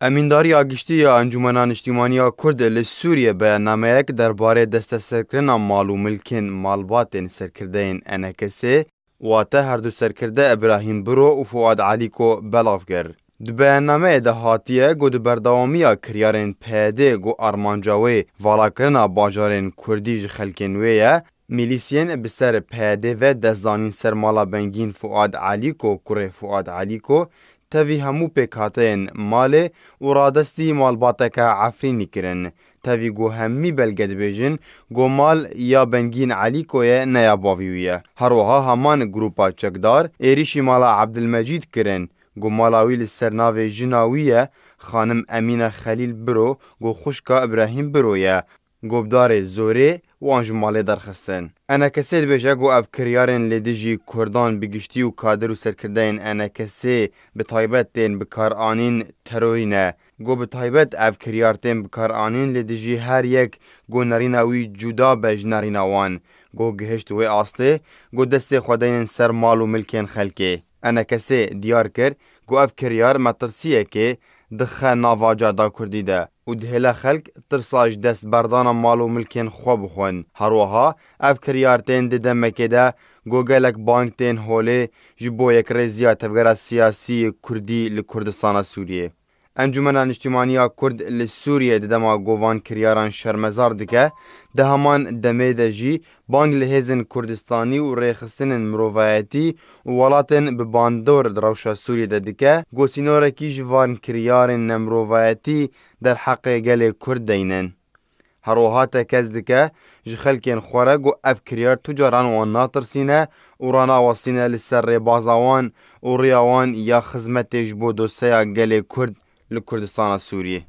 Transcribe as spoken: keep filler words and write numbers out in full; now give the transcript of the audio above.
Emîndariya Giştî ya Encûmena Niştîmaniya Kurd li Sûriyê beyannameyek derbarê desteserkirina mal û milkên malbatên serkirdeyên E N K S'ê, wate her du serkirde Îbrahîm Biro û Fuad Elîko belav kir. Di beyannameyê de hatiye ku di berdewamiya kiryarên P Y D ku armanca wê valakirina bajarên Kurdî ji xelkên wê ye, milîsiyên bi ser P Y D ve destdanîn ser mala bengîn Fuad Elîko, kurê Fuad Elîko, tevî hemû pêkhateyên malê û radestî malbateke Efrînî kirin. Tevî ku hemî belge dibêjin ku mal ya bengîn Elîko ye, ne ya bavî wî ye. Her wiha heman grupa çekdar êrîşî mala Ebdilmecîd kirin ku mala wî li ser navê jina wî ye, xanim Emîne Xelîl Biro, ku xwişka Îbrahîm Biro ye, guhdarê zorê wan ji malê derxistin. E N K S dibêje ku ev kiryarên li dijî Kurdan bi giştî û kadir û serkirdeyên E N K S bi taybet tên bikaranîn terorî ne. Ku bi taybet ev kiryar tên bikaranîn li dijî her yek ku nerîna wî cuda be ji nerîna wan. Ku gihişt wê astê ku destê xwe deynin ser mal û milkên xelkê. E N K S diyar kir ku ev kiryar metirsiyekê dixe nava cada Kurdî de û dihêle xelk tirsa ji destberdana mal û milkên xwe bixwin. Her wiha ev kiryar tên di demekê de ku gelek bang tên holê ji bo yekrêziya tevgera siyasî Kurdî li Kurdistana Sûriyê. Encûmena Niştîmaniya Kurd li Sûriyê di dema ku van kiryaran şermezar dike, di heman demê de jî bang li hêzên Kurdistanî û rêxistinên mirovayetî û welatên bi bandor di rewşa Sûriyê de dike, ku sînorekî ji van kiryarên nemirovayetî derheqê gelê Kurd deynin. Her wiha tekez dike ji xelkên xwe re ku ev kiryar tu caran wan natirsîne û ranawestîne li ser rêbaza wan û riya wan ya xizmetê ji bo dosteya gelê Kurd li Kurdistana Sûriyê.